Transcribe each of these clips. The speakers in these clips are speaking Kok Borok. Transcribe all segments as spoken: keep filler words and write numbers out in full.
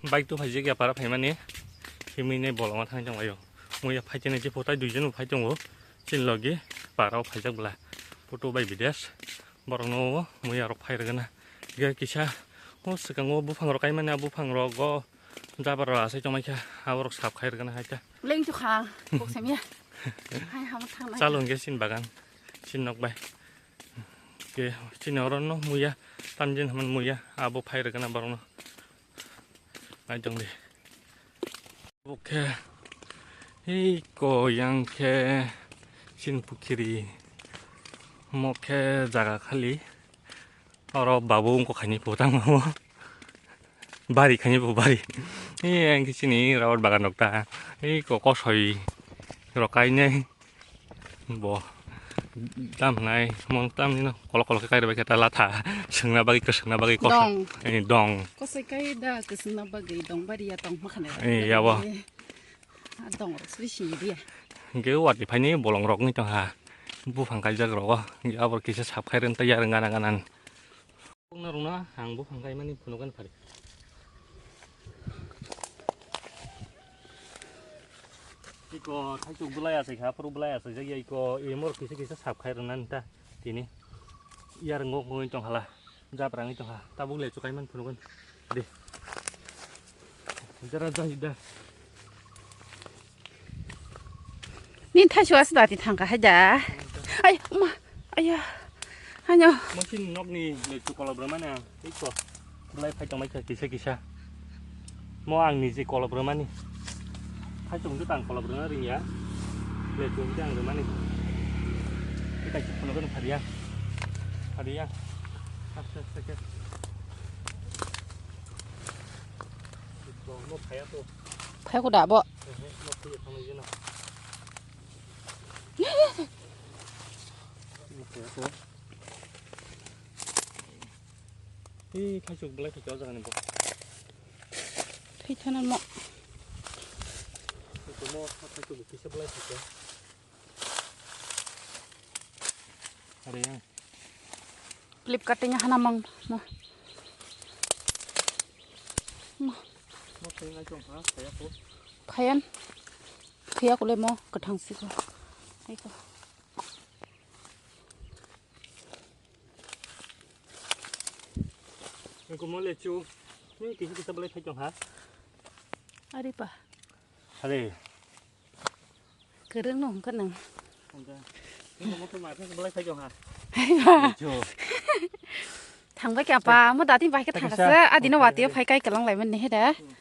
Bike tu phaijak ya para phaimani. Himwi nai bolongma thang tong ayo. Muya phaitene je photai duijon bo phai tongo. Chin logi para o phaijak bla. Photo bai bides. Borok no muya rok phai rwgana. Ge kisa o swkango buphang rok kaimani a buphang rok go jabar rok asai tongmai kha. Aborok sap khai rwgana hai kha. Leng tu kha. Kok semia. Hai ham thang nai. Chalo hwnkhe chin bagan. Chin nok bai. Ke chini oro no muya, tamjin haman muya, abo phai rwgana borok no. Nai tong di. Bo khe, ei ko yang khe chin pukhiri. Mo khe jaga khali. Oro babu wngkha khaini putang mo. Bari khaini bo bari. Ei ang khe chini rubber bagan rok ta. Ei ko kosoi rok kainai. Bo. Tam nai, mon tam ni no. Kolok kolok kai rwbai khe ta latha. Swngna bagwi, kwswngna bagwi kosoi. Dong. Ei dong. Kosoi kai da, kwswngna bagwi dong bari ya tong ma khane. Ei, ya bo. Ah, dong rok sri sini dia. Ge wati phaini bolong rok ni tong ha. Buphang kaijak rogo. Ge abor kisa sap khai ren ta yar ngana nganan. Rungna rungna ang buphang kaimani phunukgani phari. Iko thaisuk bwlai asai kha, phuru bwlai asai jak ya iko emor kisa kisa sap khai rwnani ta tini. Yar ngok ngoi tong hala, jabrangwi tong ha, tabuk le chukai man phunukgani. Di. Jara jahida. Ni thaisu asda ti thangka haida. Ai ma, aya. Hanyo. Mosin nokni le chu kolok rwmani ang. Iko. Bulai phai tongmai kha kisa kisa. Mo ang ni je kolok rwmani. Phai tong jotang kolok rwna ringya. Le chu ang rwmani. Kita chu phunukgani phariya. Phariya. Aste aste ke. Iko mo phaya to. Phai ko da bo. Ehe, mo phaya thangni jena. Mo phaya to. Ei, thaisuk belai thaichuk o jaga ni bo. Thai thana mo. Ito mo thaisuk bo kisa belai thaichuk. Are yang. Flipkart tanya hana mang mo. Mo. Mo tanya ngai chong ha, kaya ko. Phayan. Kaya ko le mo, kathang si ko. Ai ko. Ang ko mo le chu. Ni kisa kisa belai thai tong ha. Ari pa. Hale. Kereng no hongka nang. Hongka. Ni ko mo to ma kisa belai thai tong ha. Ari pa. Chu. Thangbai kya pa, mo dati bai khe thangka se. Adi no wati phai kai kalang lai man ne he da. Hmm.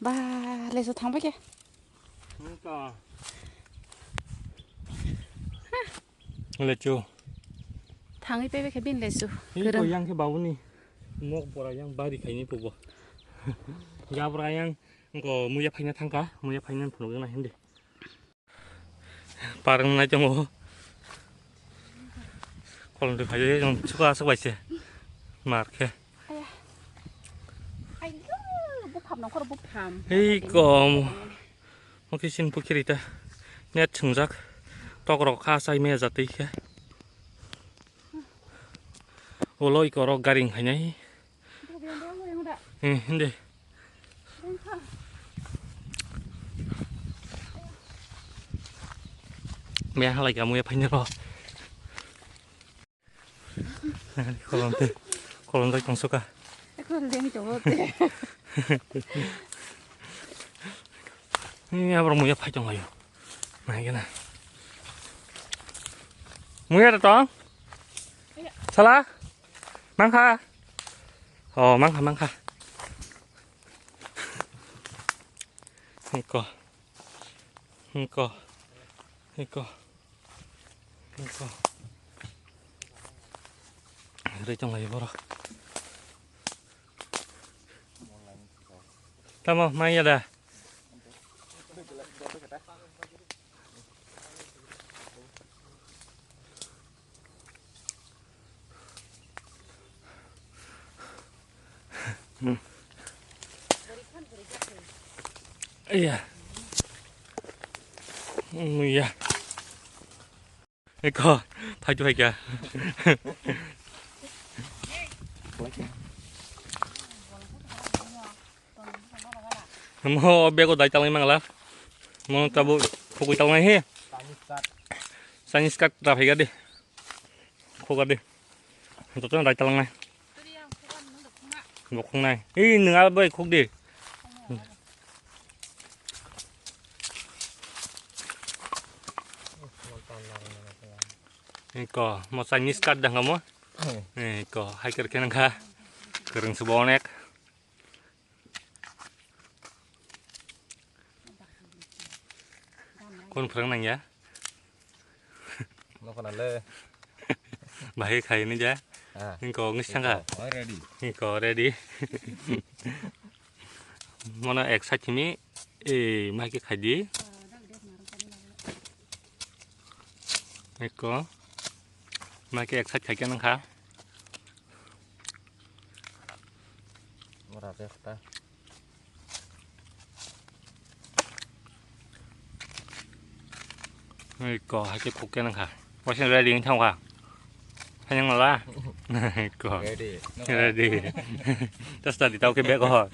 Ba le so thangbai kya. Hongka. Lechu. Thangwi pebe khe bin lechu. Hei, kwrwng. Ko yang khe babuni mok bora yang bari khaini pubo. Jabra yang ko muya phaina thangka, muya phaina phunukna hindi. Parang nai tongo. Kolom de phai jong chuka aswk bai se. Mar khe. Aya. Ai, bu pham nongkhor bu pham. Hei kom. Oke, sin pukhiri ta. Net chwngjak. Tok rok kha chai me jatwi khe. Ulo iko rok gari wngkhainai. Eh, hindi. Mea halai kamu ya paine ro. Kolom te, kolom dai tong suka. Eko leng tongo te. Ni abro muya phai tong ayo. Mai gana. Muya da tong? Sala? Mangkha? Oh, mangkha, mangkha. Eko. Eko. Eko. Eko. Ri tong lai borok. Tamo, maya da. Iya. Iya. Eko, phai tu phai kya. Mo bego dai talai mangla. Mo tabu khukui talai he. Chinese cut ra phai gadi. Khuk gadi. Joto dai talai nai. Bo khung nai. Ei nung al bai khuk di. Iko mo Chinese cut dang mo. Iko hai ker ken kha. Kereng subo onek. Kon phrang nang ya? Nokona le. Bahai khai ni ja. Ah. Ingko ngi sanga. Oh, ready. Ingko ready. Mona ek side thimi, eh, mai ke khai di. Eko. Mai ke ek side khai ke nang kha. Ora de kata. Eko, hai ke khuk ke nang kha. Waisa ready wng thang kha. Hai nang la. Eko. Ready. Ready. Tas tadi tau ke bek ho.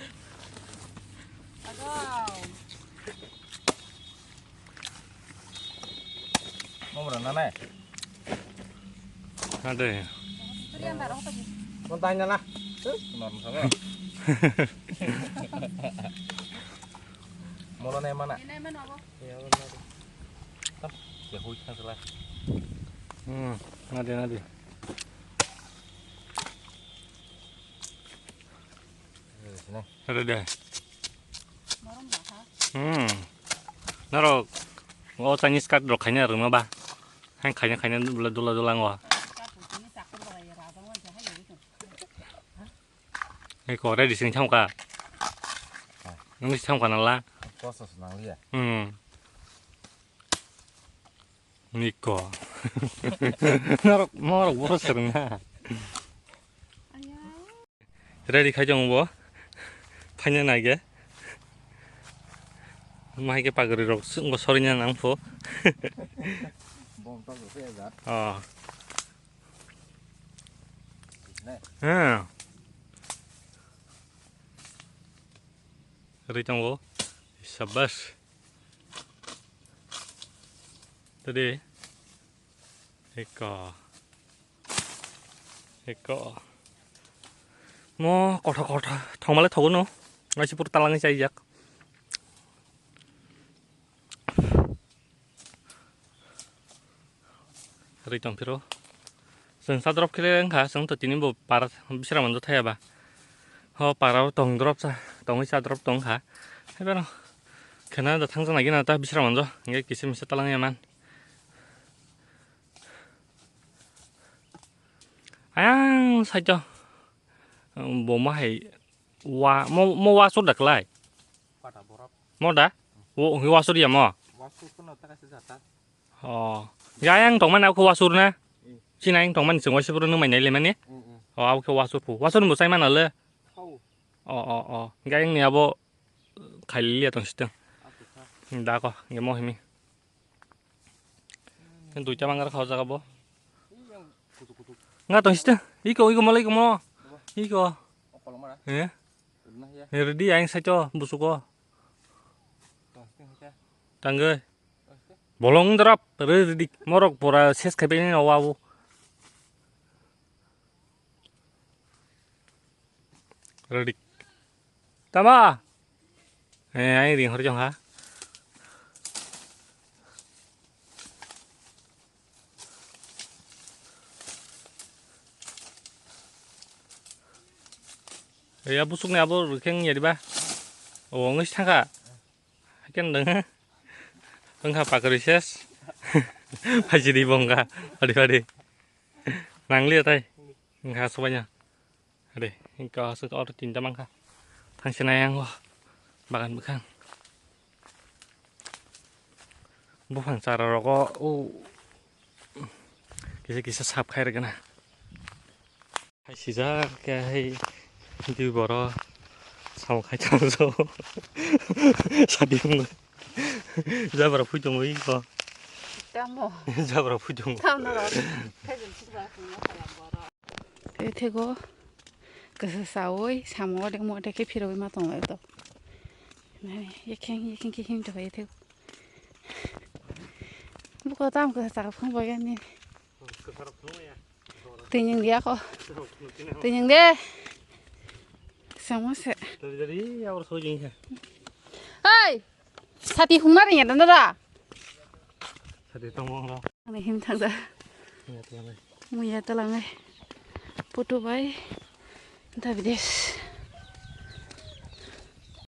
Mo bro, na nai. Ade. Mo tai na na. Nor mo sabo. Mo lo nai mana. Tam, ya hui thang sala. Hmm, nade, nade. Ready. Hmm. Norok o Chinese cut rok khaina rwma ba? Hai khaina khaina dula dula dula ngo. Eko ready sing thamka. Ngi thamka nala. Process nang liya. Hmm. Niko. Norok, norok boros serengna. Ready khai jong bo. Phaina nai ge. Mai ke pagri rok sung bo sorinya nang pho. Bom to se ya. Oh. Ne. Ha. Ri tongo. Sabas. Tadi. Eko. Eko. Mo kotha kotha. Thongmale thogo no. Ngai si pur talangi chai jak. Ri tong phiro. Chwng sa drop khe le wngkha, chwng to tini bo para bisra manjo thaya ba. Ho para o tong drop sa, tongwi sa drop tong kha. Hai bano. Khena da thang jana gina ta bisra manjo. Nge kisi misa talang ya man. Ayang saito. Bo ma hai wa, mo, mo wa sur da klai. Mo da? Wo, wa sur ya mo. Oh. Ga yang tong mana aku wasur na? Hmm. Sina yang tong mana sing wasur nu mai nai le mani? Hmm, hmm. Oh, aku wasur pu. Wasur mu sai mana le? Hau. Oh, oh, oh. Ga yang ni abo khai li ya tong siteng. Aku kha. Da ko, nge mo himi. Yang duita mangar khau jaga bo. Ini yang kutuk-kutuk. Nga tong siteng. Iko, iko mo, iko mo. Apa? Iko. Oh, kalau mana? Eh? Pernah ya? Ready, yang saito, busuko. Tong siteng saja. Tangge. Bolong drop, re, ready. Morok pura ses khai bini no wabu. Ready. Tama. Eh, ai ring hor jong ha. Ya busuk ni abo rikeng ya diba. Oh, ngis thangka. Haikhe nwng wngkha pakri ses. Phaisidi bo wngkha. Padi padi. Nangliya tai. Wngkha sobaino. Ade, wngkha aswk auto tinta mankha. Thangsinai ang o. Bagan bwkhang. Buphang chara rogo o. Kisa kisa sap khai rwgwna. Hai sijak khe hai dui boro samung khai tongjago. Sadi wngwi. Jabra phui tongwi ko. Tamo. Jabra phui tongo. Tamo ro. Thaijon sukra tongma khala boro. Tei thego kasa sawi samung odek modek khe phirogwi ma tongo to. Nai, yakheng, yakheng, yakheng to bai thek. Buko tam ko ta phung bai ani. Tinying dia ko. Tinying de. Sama se. Dari, dari, ya, orang sojing ya. Hei! Sati hungna ring ya, danda da? Sati tongmong lo. Ani him thang da. Ya, tengah. Muya talangai. Putu bai. Da bides.